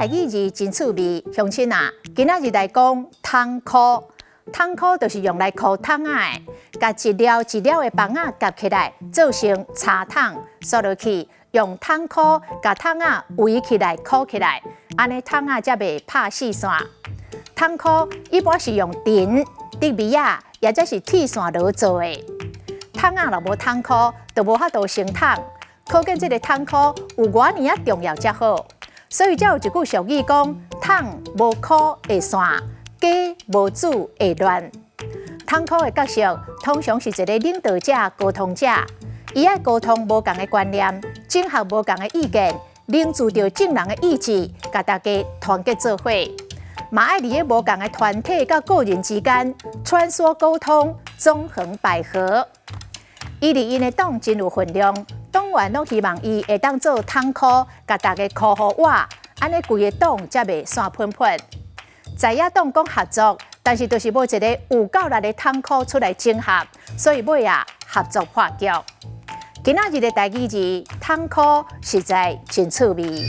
台語字真趣味，鄉親啊，今仔日來講桶箍。桶箍就是用來箍桶仔的，共一粒一粒的枋仔夾起來，做成茶桶，煞落去用桶箍共桶仔圍起來箍起來，按呢桶仔才袂拍四散。桶箍一般是用藤、竹篾仔，抑者是鐵線螺做的。桶仔若無桶箍，就無法度成桶。可見這个桶箍有偌爾仔重要才好。所以才有一句俗語講：桶無箍會散，家無主會亂。桶箍的角色通常是一个領導者、溝通者，伊愛溝通無仝的觀念，整合無仝的意見，凝聚著眾人的意志，共大家團結做伙。嘛愛佇咧無仝的團體佮個人之間穿梭溝通，縱橫捭闔。伊佇𪜶的黨真有份量，黨員攏希望伊會當做桶箍，共大家箍予倚，按呢規个黨才袂散噴噴。在野黨講合作，但是就是無一个有夠力的桶箍出來整合，所以尾仔合作破局。今仔日的台語字桶箍實在真趣味。